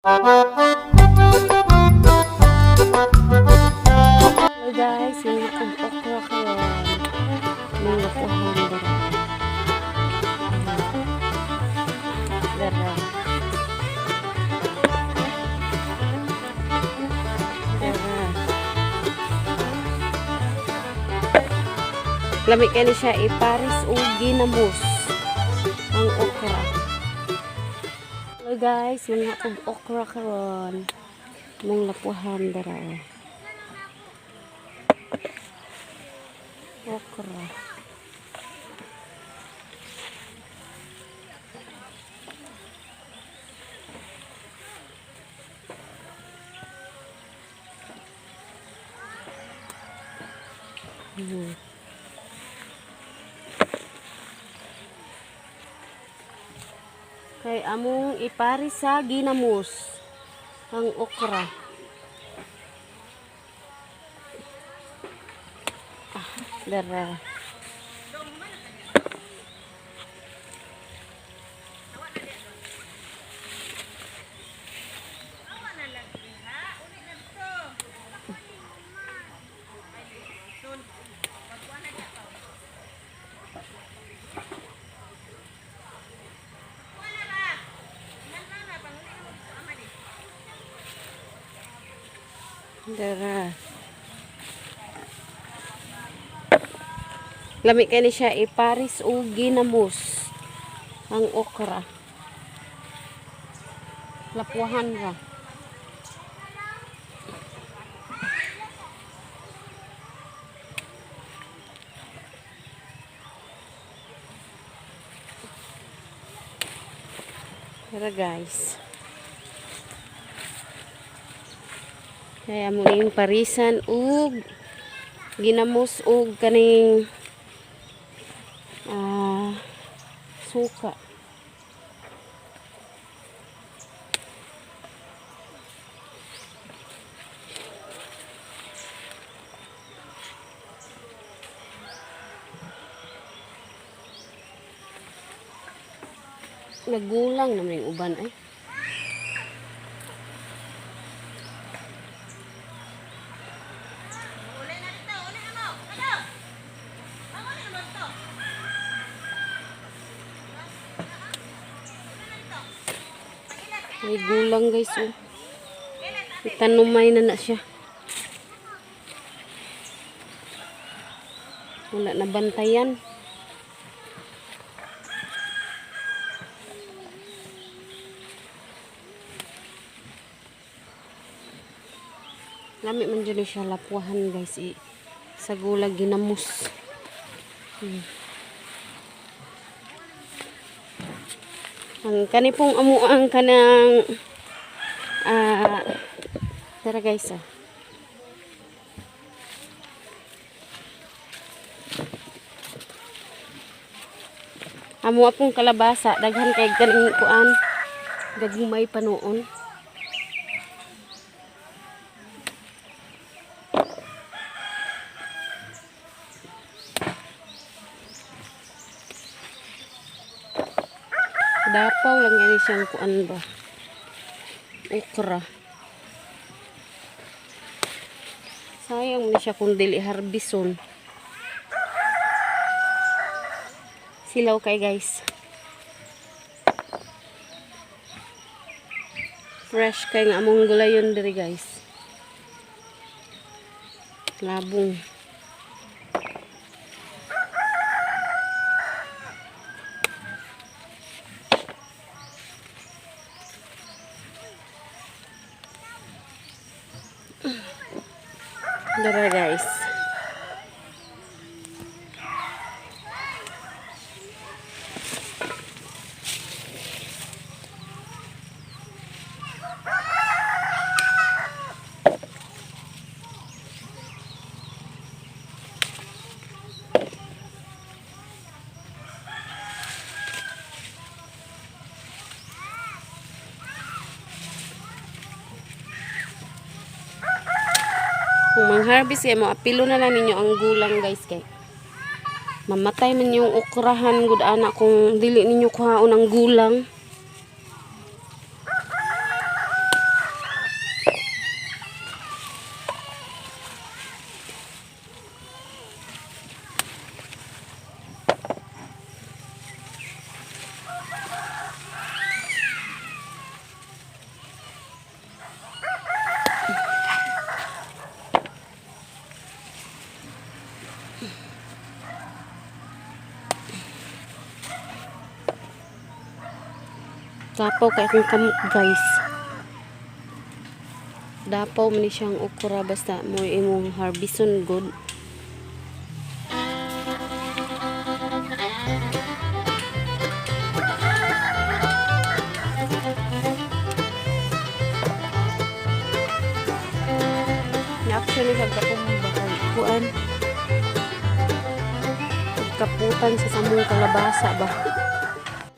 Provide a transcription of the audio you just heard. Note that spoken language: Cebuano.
Hello guys, may kog okra karon. May nakuha dara. Dara. Dara. Lami kani siya iparis og ginamos ang okra. Hello guys, may kog okra karon. Mong lapuhan dara, oh. Okra. Kay among iparis sa ginamos ang okra. Ah, dara. Dara. Lami kani siya iparis og ginamos ang okra. Lapuhan ra. Tara, guys. Kaya mo ning parisan ug ginamos ug kaning suka. Nagulang naman yung uban ay. Uli na dito, uli na mo. Ano? Ang uli naman to. May gulang, guys, oh. Itanumay na na siya. Wala na bantayan. Lami man dyan siya lapuhan, guys. Sa gulag ginamos. Ang kani pong amo ang kanang tara, guys, ah. Amo pong kalabasa, daghan kay kaning kuan. Gagmay pa noon. Dapaw lang gani siyang kuan ba. Okra. Sayang ni siya kung dili harbison. Silaw kay, guys. Fresh kay nga among gulayon diri, guys. Labong. Dara, guys. Kung mang-harvest kayo mo, apilo na lang ninyo ang gulang, guys, kay mamatay man yung okrahan gud ana kung dili ninyo kuhaon ang gulang. Kapaw kay akong kamot, guys. Dapaw man ni siyang okra basta mo imong harveston good. Na actually kagkapong ba kay kuan. Kaputan sa samong kalabasa ba.